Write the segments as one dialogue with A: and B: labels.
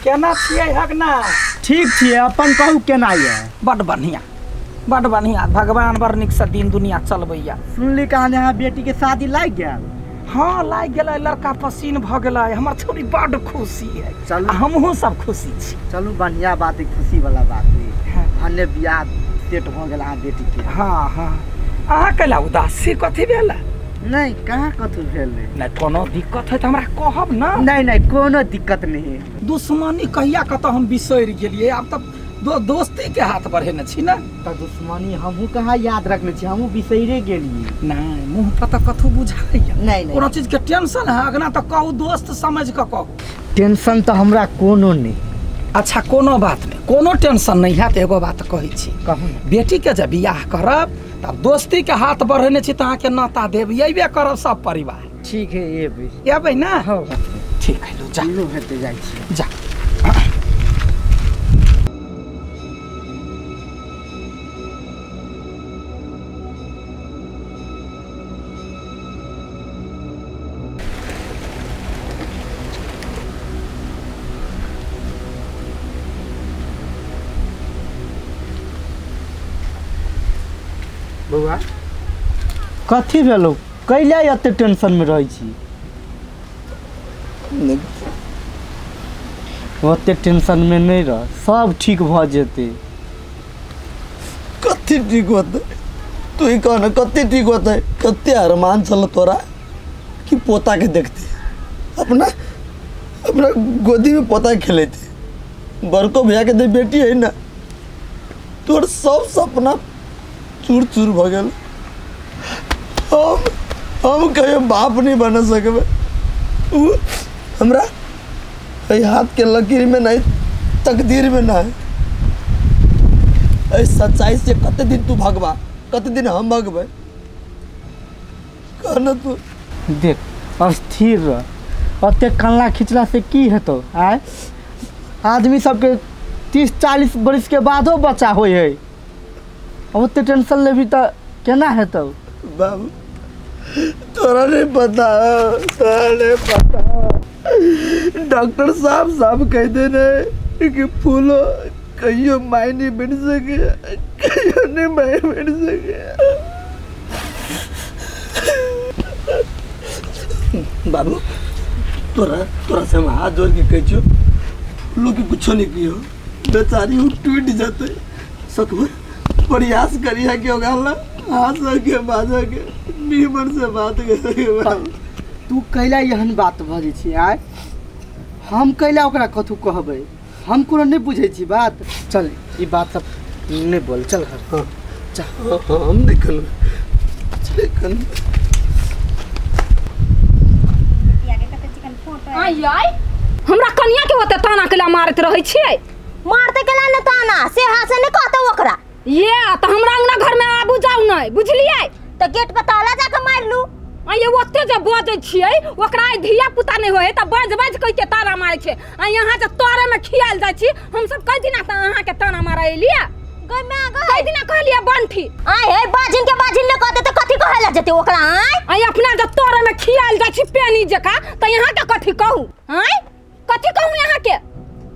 A: केना छियै हगना?
B: ठीक छियै, अपन कहू केना ये?
A: बड बढ़िया बड बढ़िया, भगवान बड़ नीक से दिन दुनिया चलबैया।
B: सुनली कहाँ अहाँ बेटी के शादी लागि गेल?
A: हाँ लागि गेलै, लड़का पसीन भऽ गेलै, हमर छौड़ी बड खुशी है।
B: चलू
A: हमहूँ सब खुशी छी।
B: चलू बढ़िया बात है, खुशी वाला बात है। भने बियाह सेट भऽ गेल अहाँ बेटी के।
A: हाँ हाँ, अहाँ कैला उदासी कथी भेल?
B: नहीं कहाँ कथी भेल?
A: नहीं कोनो दिक्कत है तो हमरा कहब ना।
B: नहीं नहीं कोनो दिक्कत नहीं।
A: दुश्मनी कहिया कतऽ हम बिसरि गेलियै, आब तऽ दोस्ती के हाथ बढ़ेने छी ना।
B: तऽ दुश्मनी हमहूँ कहाँ याद रखने छी, हमहूँ बिसैरे गेलियै।
A: नहीं मुँह पर तऽ कथू बुझाइया
B: नहीं, नहीं
A: कोनो चीज के टेंशन है अगना तऽ कहू, दोस्त समझ के कहू।
B: टेंशन तऽ हमरा कोनो नहीं।
A: अच्छा कोनो बात नहीं, कोनो टेंशन नहीं है। एगो बात कहै छी,
B: कहू ना।
A: बेटी के जब बियाह करब तब दोस्ती के हाथ बढ़ेने छी तऽ अहाँके नाता देब, अयबे करब सब परिवार।
B: ठीक है एबै
A: एबै ना?
B: हाँ
A: ठीक है, लो जा
B: लो हेतै जाइ छी
A: जा।
B: बौआ कथी भेलौ, कैला एते टेंशन में रहै छी? ओते टेंशन में नहीं रह, सब ठीक भ जेतै।
C: कथी ठीक होतै तू ही कह ना, कथी ठीक होतै? कते अरमान छल तोरा कि पोता के देखती, अपना अपना गोदी में पोता के खेलैती। बड़को भैया के दे बेटी है ना, तोर सब सपना चूर चूर भ गेल। हम कहियो बाप नहीं बन सकबै। हमरा हाथ के लकीर में नहीं, तकदीर में नहीं। सच्चाई से कते दिन तू भगवा, कते दिन हम भगबै, कहना तू।
B: देख अस्थिर रह, ओते कन्ला खिंचला से की हेतौ? आय आदमी सबके 30-40 बरिस के बादो बच्चा होइ है, ओते टेंशन लेबी तऽ केना हेतौ?
C: बाबू तोरा नहीं पता, तोरा नहीं पता। डॉक्टर साहब साहब कह देने कि फूलो कहियो माई नहीं बन सके, कहियो नहीं माई बन सके। बाबू तोरा तोरा से हम हाथ जोड़ के कहै छियौ, फूलो के कुछो नहीं कियो, बेचारी उ टूट जतै। सकबर प्रयास करिया कि ओकरा हाथ के बाजा के नीमन से बात करे।
B: तू कैला एहन बात बजै छी? आय हम कैला ओकरा कथू कहबै? हम कोनो नहीं बुझै छी बात। चल ई बात सब नहीं बोल, चल घर।
C: हाँ चल, हम नहीं करबै।
D: आय हमरा कनिया के ओते ताना केला मारैत रहै छियै?
E: मारते केला ने ताना से हां से नहीं कहतौ ओकरा।
D: ये तो हमरा अंगना घर में आबू जाऊ नहीं, बुझलियै?
E: तो गेट पर ताला जाके मार लू।
D: आ ये ओते जे बजै छियै ओकरा धिया पुता नहीं होय त बाज बाज कह के ताना मारै छै। आ यहाँ जे तोरे में खियाल जाइ छी हम सब कई दिना त अहाँ के ताना मारै एलियै।
E: गय मां गय
D: कई दिना कहलियै बंठी।
E: आय हे बाजिन के बाजिन ने कहते त कथि कहला जेते ओकरा? आय
D: आ अपना जे तोरे में खियाल जाइ छी पेनी जका त यहाँ के कथि कहू? आय कथि कहू यहाँ के?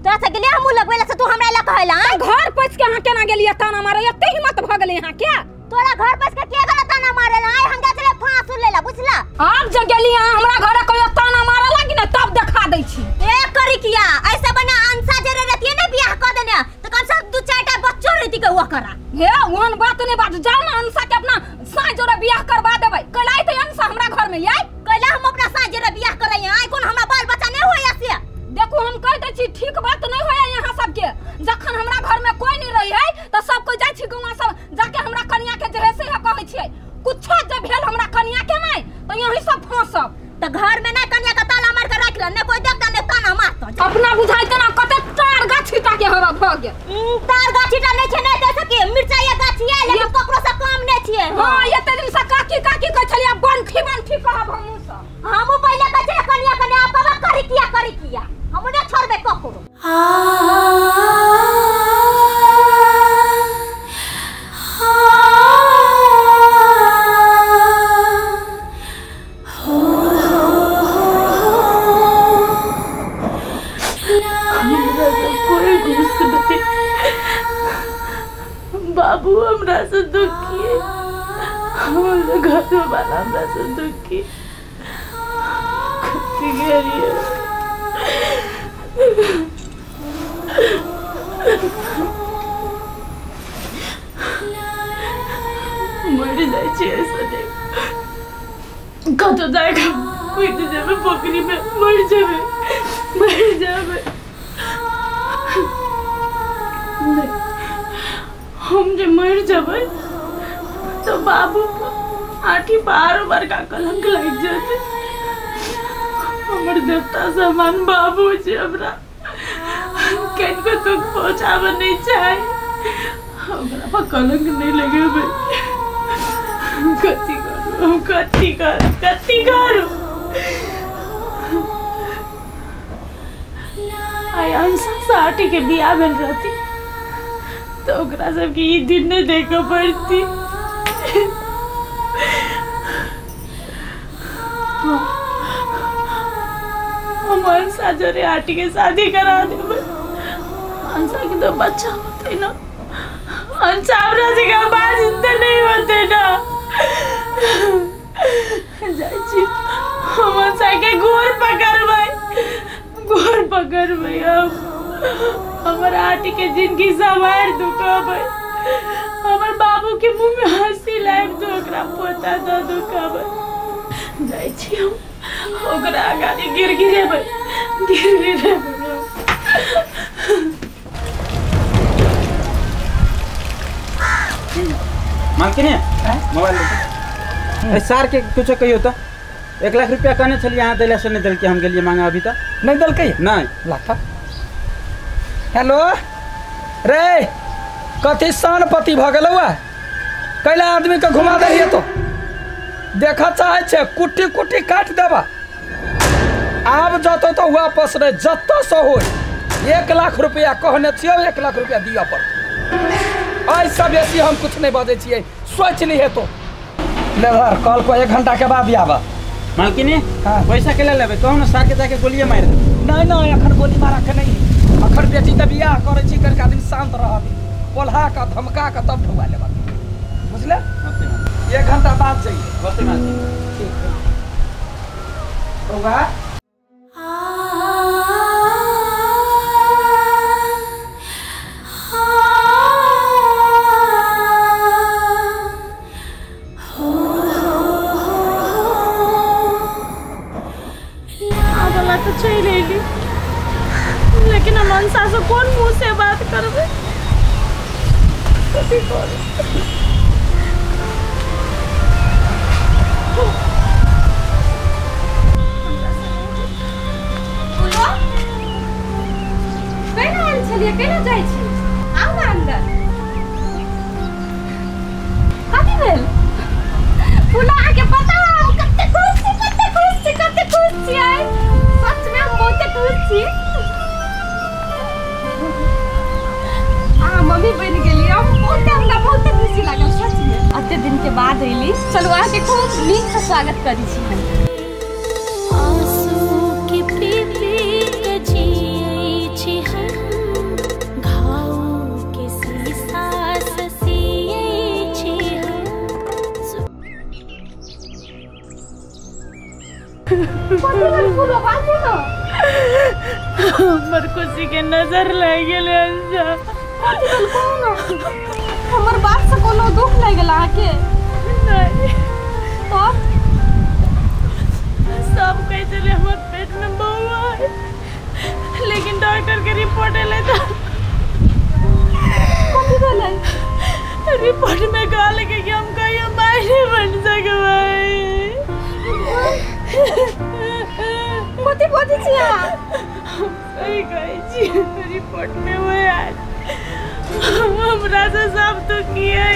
E: तोरा से गेलियै हमहूँ लगबैला से तू हमरा ला कहला?
D: घर पैस के अहाँ केना गेलियै ताना मारै? एते हिम्मत भ गेलै यहाँ के?
E: तोरा घर पैस के के गेलै ताना मारै ला? आय हम गेल छलै फांस लेला, बुझला?
D: आब जे गेली अहाँ हमरा घर कहियो ताना मारै लागी ने तब देखा दै छी।
E: ए करिकिया ऐसे बना अंसा जे रहतियै ने बियाह क देने त कम से कम 2-4 टा बच्चो रहती के ओकरा।
D: हे ओहन बात नहीं बात, जाओ ना अंसा के अपना साँझ जोरे बियाह करवा देबै। कैला त अंसा हमरा घर में आय?
E: कैला हम अपना साँझ जोरे बियाह करैया? आय कोन हमरा बाल बच्चा नहीं होया से?
D: देखू हम कह दै छी ठीक बात नहीं होया यहाँ सबके। जखन हमरा घर में कोई नहीं रही है तो सब कोई जाइ छी गाँव सब जाके हमरा कनिया के जे है से कहै छियै। कुछो जे भेल हमरा कनिया के नहीं तो यही सब फंसब।
E: त घर में नहीं कनिया के ताला मार के राख ल, ने कोई देखता ने ताना मारता।
D: अपना बुझाइ तना कते तार गाछी टा के हवा भ गेल।
E: तार गाछी टा नहीं छै, नहीं दे सकी मिरचाई गाछी है लेकिन ककरो से काम नहीं छियै।
D: हां एते दिन से काकी काकी कहै छलियै, बंठी बंठी कहब हमहूँ सब।
E: हमहूँ पहिले कहै छलियै कनिया कनिया, आब बाबा करिकिया करिकिया, हमहूँ नहीं छोड़बै ककरो।
F: वाला हमरा से दुखी कथी करिए। मर जाइ छी ऐसे देख कतौ जाके कूदि जेबै पोखरि में, मर जेबै मर जेबै। हम जे मर जेबै तो बाबू आठी बारो बड़का कलंक लागि जेतै। हमर देवता समान बाबू छै, हमरा कनिको दुख पहुँचाबऽ नहि चाही, हमरा पर कलंक नहि लगेबै। कथी करू कथी करू कथी करू। आइ अंशा से आठी के बियाह भेल रहती तो ओकरा सबके ई दिन नहीं देखे पड़ती। हम अंशा जोरे आटी के शादी करा देबै। अंशा के तो बच्चा होते ना, अंशा हमरा से बात जिंदा नहीं होते ना। जाइ छी हम अंशा के गोर पकड़बै, गोर पकड़बै। हम हमर आटी के जिंदगी संवार दू कहबै, हमर बाबू के मुंह में हंसी लाबि दू, ओकरा पोता दऽ दू कहबै। जाइ छी हम ओकरा अगाड़ी गिर गिरेबै गिर गिरेबै।
G: मालकिनी मोबाइल दे सार के कुछ कहियो तो 1 लाख रुपया कहने छलियै अहाँ देला से नहीं देलकै, हम गेलियै मांगे अभी तक नहीं देलकै। नहीं
A: लाखा हेलो रे कथी सानपति भऽ गेलौ कैला आदमी के घुमा दे तो देखा चाहे छे कुट्टी कुट्टी काट देबा। आब जतौ तो वापस नहीं, जतऽ से हो 1 लाख रुपया कहने छियौ, 1 लाख रुपया दिअ पड़तौ। ऐसा बेसी हम कुछ नहीं बजै छियै, सोच लिहे तो। ले धर कल को 1 घंटा के बाद आबा।
G: मालकिनी हाँ पैसा के लेबै कहू ने सार के जाके गोलिए मारि देबै।
A: नहीं नहीं अखन गोली मारा के नहीं, अखन बेटी के बियाह करै छी करके आदमी शांत रहबी, पोल्हा के धमका के तब ढुआ लेबा, बुझले। 1 घंटा बाद जाइए। ठीक है बौआ।
F: तो चलि अयली लेकिन हम अंशा से कोन मुँह से बात करबै। कथी करू
D: केना आयल छलियै, केना जाइ छी? आउ ने अन्दर। कथी भेल फूला? अहाँके पता हम कते खुश छी, कते खुश छी, कते खुश छियै। सच में हम बहुते खुश छी। अहाँ मम्मी बनि गेलियै, हम बहुते हमरा बहुते खुशी लागल सच में। एते दिन के बाद अयली, चलू अहाँके खूब नीकसँ स्वागत करै छी हम।
F: हमर खुशी के नजर लागि गेलै अंशा।
D: हमर बात से कोनो दुख लागि गेल अहाँके?
F: नहीं।
D: तो
F: सब कहै छलै हमर पेट में बौआ है, लेकिन डॉक्टर के रिपोर्ट एलै तऽ
D: कथी भेलै?
F: रिपोर्ट में कहलकै कि हम कहियो माय नहि बनि सकबै।
D: कथी बजै छी अहाँ?
F: सही कहै छी, रिपोर्ट में वएह आयल। हमरा से सब दुखी है,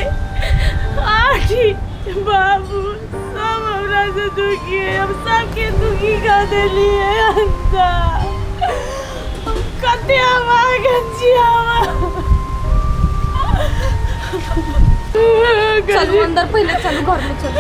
F: आठी बाबू सब हमरा से दुखी है, हम सबके दुखी कर देलियै अंशा। हम कते अभागल छी हम।
D: चलू अंदर पहिले, चलू घर में चलू।